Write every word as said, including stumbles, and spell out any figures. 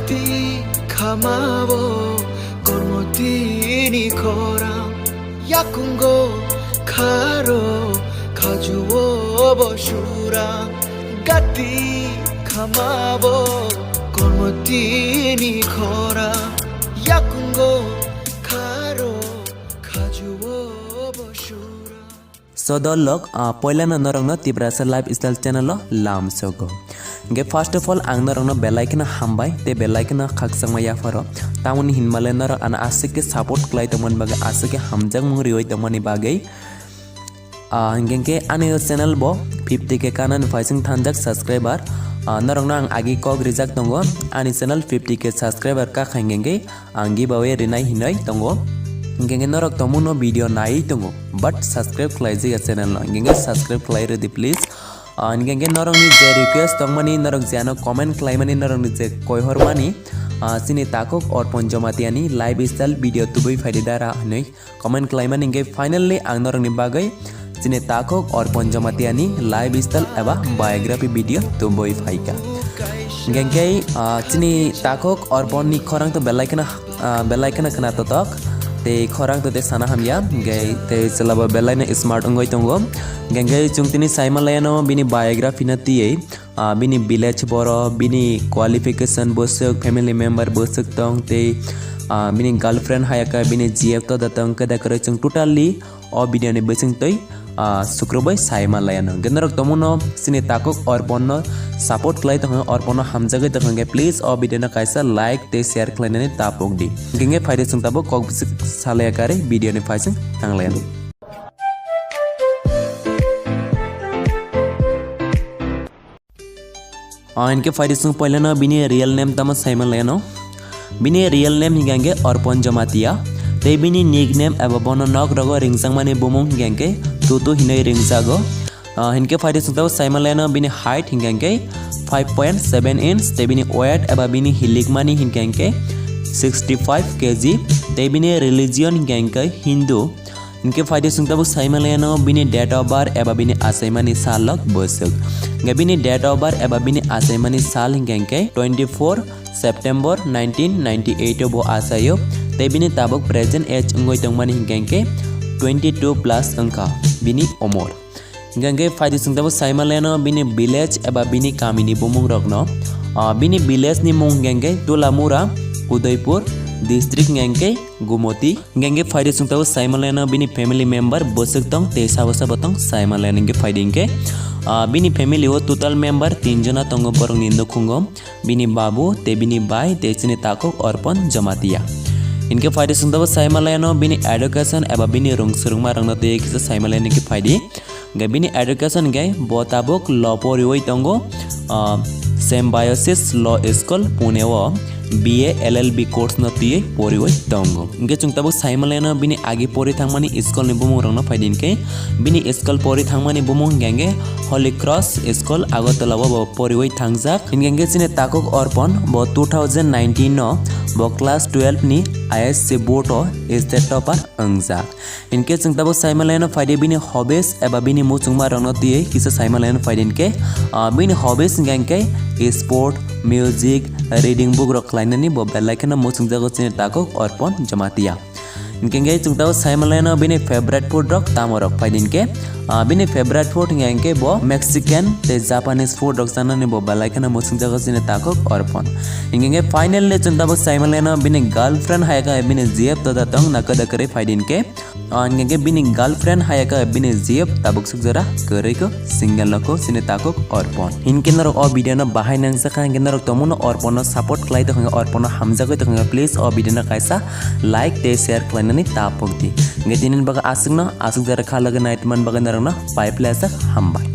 Ti khamao kormo tini khorang, yakungo kharo khajuo bo surang. Gati khamao kormo tini khorang, yakungo kharo khajuo bo surang. So, dol lok, ah, poilano norokno Tiprasa Lifestyle channel o lam sogo. Hingke first of all, ang norokno belai kheno hambai, tei belai kheno khakchangma yapharo. Tamoni hinmale norok ano aswk khe support khlai tongmani bagwi, aswk khe hamjakmung riwi tongmani bagwi. Ah, hingke ani channel bo fifty K kanani phaising thanjak subscriber. Ah, norokno ang agi kok rijak tongo, ani channel fifty K subscriber kakha hingke ang giveaway rinai hinoi tongo. Hingke hingke norok tongmungno video nai tongo, but subscribe khlai jaya channel no. Hingke hingke subscribe khlai rwdi please. Ah, hingke hingke norokni je request tongmani, norok je ano comment khlaimani, norokni je koihormani, ah, chini takhuk Orpon Jomatiani lifestyle video tubui phaidi dara hinoi comment khlaimani hingke finally ang norokni bagwi chini takhuk Orpon Jomatiani lifestyle eba biography video tubui phaikha. Hingke hingke, ah, chini takhuk Orponni khorang to belai kheno, ah, belai kheno khna totok. Tei khorang to tei sana hamya. Hingke tei chwla bo belai no smart wngwi tongo. Hingke hingke chwng tini saima laiano bini biography no tiyoi, ah, bini village boro, bini qualification bwswk, family member bwswk tong tei, ah, bini girlfriend hayaka, bini G F to da tong keda kwrwi chwng totally o video ni bising twi, ah, sukrubui sai manlaiano. Hingke norok tongmungno chini takhuk Orponno support khlai tongkha, Orponno hamjagwi tongkha hingke please o video no kaisa like tei share khlainani ta pokdi. Hingke phaidi chwng tabuk kok bwswk salaya karwi video ni phaising thanglaiano. Ah, hingke phaidi chwng poilano bini real name tamo sai manlaiano. Bini real name hingke hingke Orpon Jamatia. Tei bini nickname eba bono nok rogo ringjakmani bumung hingke hingke Tutu hinoi ringjago. Ah, hingke phaidi chwng tabuk sai manlaiano bini height hingke hingke five point seven inch, tei bini weight eba bini hilikmani hingke hingke sixty five K G, tei bini religion hingke hingke Hindu. Hingke phaidi chwng tabuk sai manlaiano bini date of birth eba bini achaimani sal lok bwswk. Hingke bini date of birth eba bini achaimani sal hingke hingke twenty four September nineteen ninety eight o bo achaio, tei bini tabuk present age wngwi tongmani hingke hingke twenty two plus wngkha bini umor. Hingke hingke phaidi chwng tabuk sai manlaiano bini village eba bini kamini bumung rokno. Ah, bini village ni mung hingke hingke Tulamura, Udaipur district hingke hingke Gumoti. Hingke hingke phaidi chwng tabuk sai manlaiano bini family member bwswk tong tei sabo sabo tong sai manlaiano hingke phaidi hingke, ah, bini family o total member tin jona tongo borokni nukhungo. Bini babu tei bini bai tei chini takhuk Orpon Jamatia. Hingke phaidi chwng tabuk sai manlaiano bini education eba bini rung swrwngma rokno tei kisa sai manlaiano hingke phaidi. Hingke bini education hingke bo tabuk law poriwi tongo, ah, Symbiosis Law School Pune o B A L L B course no twiwi poriwi tongo. Hingke chwng tabuk sai manlaiano bini agi pori thangmani school ni bumung rokno phaidi hingke bini school pori thangmani bumung hingke hingke Holy Cross School Agartala o bo poriwi thangjak. Hingke hingke chini takhuk Orpon bo two thousand nineteen no bo class twelve ni I S C board o state topper wngjak. Hingke chwng tabuk sai manlaiano phaidi bini hobbies eba bini muchungma rokno twiwi kisa sai manlaiano phaidi hingke, ah, bini hobbies hingke hingke sport, music, reading book rok khlainani bo belai kheno muchungjago chini takhuk Orpon Jamatia. Hingke hingke chwng tabuk sai manlaiano bini favorite food rok tamo rok phaidi hingke, ah, bini favorite food hingke hingke bo Mexican tei Japanese food rok chanani bo belai kheno muchungjago chini takhuk Orpon. Hingke hingke finally chwng tabuk sai manlaiano bini girlfriend hayaka bini G F toda tong na kwda kwrwi phaidi hingke. Ah, hingke hingke bini girlfriend hayaka bini G F tabuk suk jora kwrwi ko single no ko chini takhuk Orpon. Hingke norok o video no bahai nangjakha hingke norok tongmungno Orpon no support khlai tongkha hingke Orpon no hamjagwi tongkha hingke please o video no kaisa like tei share khlainani ta pokdi. Hingke tini bagwi aswkno aswk jora kha logwi nai tongmani bagwi norokno pai phlaisak hambai.